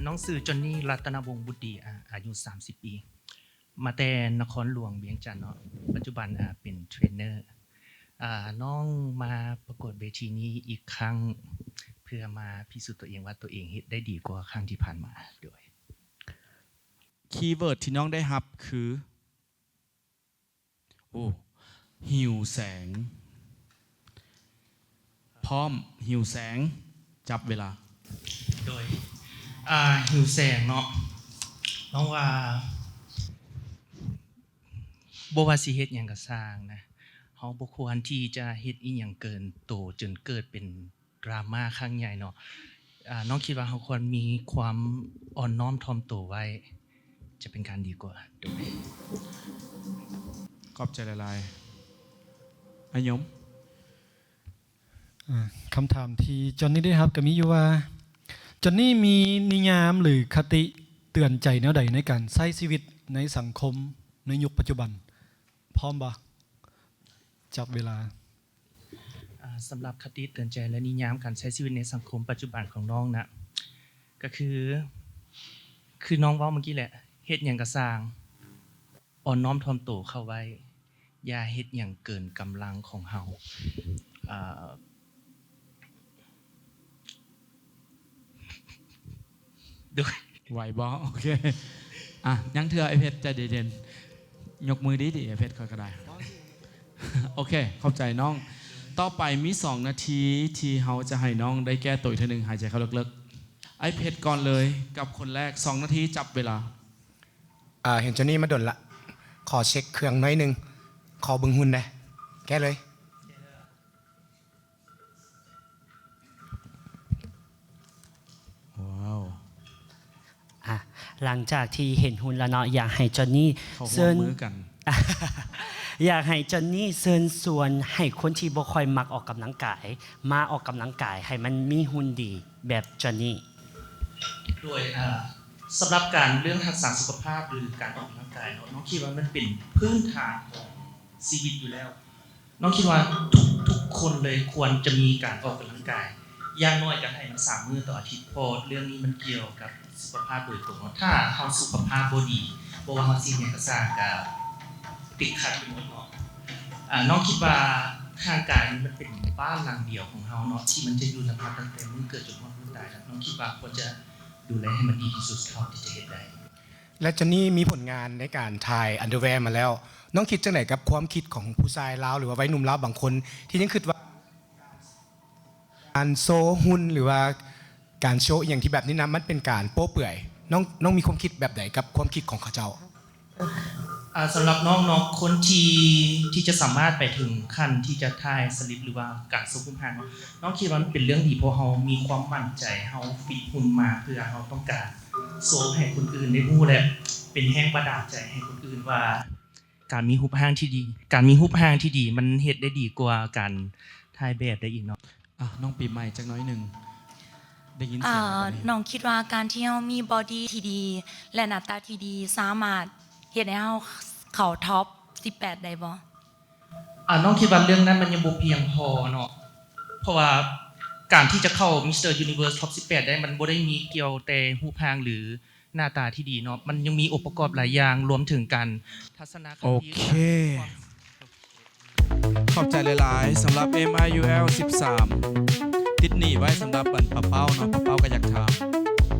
ນ້ອງຊື່ ຈອນນີ ລັດຕະນະວົງບຸດດີ ອາ ອາຍຸສາມສິບປີ ມາແຕ່ນະຄອນຫຼວງວຽງຈັນເນາະ, ປັດຈຸບັນ ອາ ເປັນເທຣນເນີ. ອາ ນ້ອງມາປະກວດເວທີນີ້ອີກຄັ້ງ ເພື່ອມາພິສູດຕົວເອງວ່າຕົວເອງເຮັດໄດ້ດີກວ່າຄັ້ງທີ່ຜ່ານມາ. ໂດຍ ຄີເວີດທີ່ນ້ອງໄດ້ຮັບຄື ໂອ້ ຫິວແສງ. ພ້ອມ ຫິວແສງ. ຈັບເວລາ. ໂດຍ ອາ ຫິວແສງເນາະ, ນ້ອງວ່າ ບໍ່ວ່າຊິເຮັດຫຍັງກໍຊ່າງນະ, ເຮົາບໍ່ຄວນທີ່ຈະເຮັດອີ່ຫຍັງເກີນໂຕ ຈົນເກີດເປັນ ດຣາມາຄັ້ງໃຫຍ່ເນາະ. ອາ ນ້ອງຄິດວ່າເຮົາຄວນມີຄວາມອ່ອນນ້ອມຖ່ອມໂຕໄວ້ ຈະເປັນການດີກວ່າ. ໂດຍ ຂອບໃຈຫຼາຍໆ ອາຍົມ. ອາ ຄຳຖາມທີ່ຈອນນີໄດ້ຮັບກໍມີຢູ່ວ່າ ຈອນນີມີນິຍາມ ຫຼື ຄະຕິເຕືອນໃຈແນວໃດໃນການໃຊ້ຊີວິດໃນສັງຄົມໃນຍຸກປັດຈຸບັນ? ພ້ອມບໍ່? ຈັບເວລາ. ອາ ສຳລັບຄະຕິເຕືອນໃຈ ແລະ ນິຍາມການໃຊ້ຊີວິດໃນສັງຄົມປັດຈຸບັນຂອງນ້ອງນະ ກໍຄື ຄືນ້ອງເວົ້າເມື່ອກີ້ແຫຼະ, ເຮັດຫຍັງກໍຊ່າງ ອ່ອນນ້ອມຖ່ອມໂຕເຂົ້າໄວ້, ຢ່າເຮັດຫຍັງເກີນກຳລັງຂອງເຮົາ. ອາ ໂດຍ ໄຫວບໍ່? ໂອເຄ ອ່ະ ຍັງເທື່ອ ອ້າຍເພັດ ໃຈເຢັນໆ ຍົກມືດີໆ ອ້າຍເພັດ ຂ້ອຍກໍໄດ້. ໂອເຄ ຂອບໃຈນ້ອງ. ຕໍ່ໄປມີສອງນາທີທີ່ເຮົາຈະໃຫ້ນ້ອງໄດ້ແກ້ໂຕອີກເທື່ອໜຶ່ງ, ຫາຍໃຈເຂົ້າເລິກໆ. ອ້າຍເພັດກ່ອນເລີຍກັບຄົນແລກ, ສອງນາທີ ຈັບເວລາ. ເຫັນຈອນນີມາດົນລະ, ຂໍເຊັກເຄື່ອງໜ້ອຍໜຶ່ງ, ຂໍເບິ່ງຫຸ່ນແດ່, ແກ້ເລີຍ. ວ້າວ ອ່ະ ຫຼັງຈາກທີ່ເຫັນຫຸ່ນແລ້ວເນາະ, ຢາກໃຫ້ຈອນນີເຊີນ ຢາກໃຫ້ຈອນນີເຊີນຊວນໃຫ້ຄົນທີ່ບໍ່ຄ່ອຍມັກອອກກຳລັງກາຍ ມາອອກກຳລັງກາຍໃຫ້ມັນມີຫຸ່ນດີແບບຈອນນີ. ໂດຍ ເອີ ສຳລັບການເລື່ອງຮັກສາສຸຂະພາບ ຫຼື ການອອກກຳລັງກາຍເນາະ, ນ້ອງຄິດວ່າມັນເປັນພື້ນຖານຂອງຊີວິດຢູ່ແລ້ວ. ນ້ອງຄິດວ່າທຸກ ທຸກຄົນເລີຍຄວນຈະມີການອອກກຳລັງກາຍ ຢ່າງໜ້ອຍກໍໃຫ້ມັນສາມມື້ຕໍ່ອາທິດ, ເພາະເລື່ອງນີ້ມັນກ່ຽວກັບສຸຂະພາບໂດຍຕົງເນາະ. ຖ້າເຮົາສຸຂະພາບບໍ່ດີ, ບໍ່ວ່າເຮົາຊິເຮັດຫຍັງກໍຊ່າງ, ກໍຕິດຂັດໄປໝົດເນາະ. ອາ ນ້ອງຄິດວ່າຮ່າງກາຍນີ້ມັນເປັນບ້ານຫຼັງດຽວຂອງເຮົາເນາະ, ທີ່ມັນຈະຢູ່ນຳເຮົາຕັ້ງແຕ່ມື້ເກີດຈົນຮອດມື້ຕາຍ. ນ້ອງຄິດວ່າຄວນຈະ ດູແລໃຫ້ມັນດີທີ່ສຸດເທົ່າທີ່ຈະເຮັດໄດ້. ແລະ ຈອນນີມີຜົນງານໃນການຖ່າຍອັນເດີແວມາແລ້ວ. ນ້ອງຄິດຈັ່ງໃດກັບຄວາມຄິດຂອງຜູ້ຊາຍລາວ ຫຼືວ່າໄວໜຸ່ມລາວບາງຄົນ ທີ່ຍັງຄິດວ່າການໂຊຫຸ່ນ ຫຼືວ່າການໂຊອີ່ຫຍັງທີ່ແບບນີ້ນະ ມັນເປັນການໂປ້ເປື່ອຍ? ນ້ອງ ນ້ອງມີຄວາມຄິດແບບໃດກັບຄວາມຄິດຂອງເຂົາເຈົ້າ? ອາ ສຳລັບນ້ອງເນາະ, ຄົນທີ່ ທີ່ຈະສາມາດໄປເຖິງຂັ້ນທີ່ຈະຖ່າຍສະລິບ ຫຼືວ່າການໂຊຮູບຮ່າງເນາະ, ນ້ອງຄິດວ່າມັນເປັນເລື່ອງດີ, ເພາະເຮົາມີຄວາມໝັ້ນໃຈ, ເຮົາຟິດຫຸ່ນມາເພື່ອເຮົາຕ້ອງການໂຊໃຫ້ຄົນອື່ນໄດ້ຮູ້ ແລະ ເປັນແຮງບັນດານໃຈໃຫ້ຄົນອື່ນວ່າ ການມີຮູບຮ່າງທີ່ດີ, ການມີຮູບຮ່າງທີ່ດີ ມັນເຮັດໄດ້ດີກວ່າການຖ່າຍແບບໄດ້ອີກເນາະ. ອ່ະ ນ້ອງປີໃໝ່ຈັກໜ້ອຍໜຶ່ງ ໄດ້ຍິນສຽງ ອາ ແລ້ວຕອນນີ້ ນ້ອງຄິດວ່າການທີ່ເຮົາມີບອດີ້ທີ່ດີ ແລະ ໜ້າຕາທີ່ດີ ສາມາດເຮັດໃຫ້ເຮົາເຂົ້າທັອບສິບແປດໄດ້ບໍ່? ອາ ນ້ອງຄິດວ່າເລື່ອງນັ້ນມັນຍັງບໍ່ພຽງພໍເນາະ, ເພາະວ່າການທີ່ຈະເຂົ້າມິສເຕີຢູນິເວີສທັອບສິບແປດໄດ້ ມັນບໍ່ໄດ້ມີກ່ຽວແຕ່ຮູບຮ່າງ ຫຼື ໜ້າຕາທີ່ດີເນາະ, ມັນຍັງມີອົງປະກອບຫຼາຍຢ່າງ ລວມເຖິງການທັດສະນະຄະຕິ. ໂອເຄ ຂອບໃຈຫຼາຍໆ ສຳລັບ ເອັມ ອາ ຢູ ແອລ ສິບສາມ ຕິດໜີ້ໄວ້ສຳລັບ ອັນ ປາເປົ້າເນາະ, ປາເປົ້າກໍຢາກຖາມ.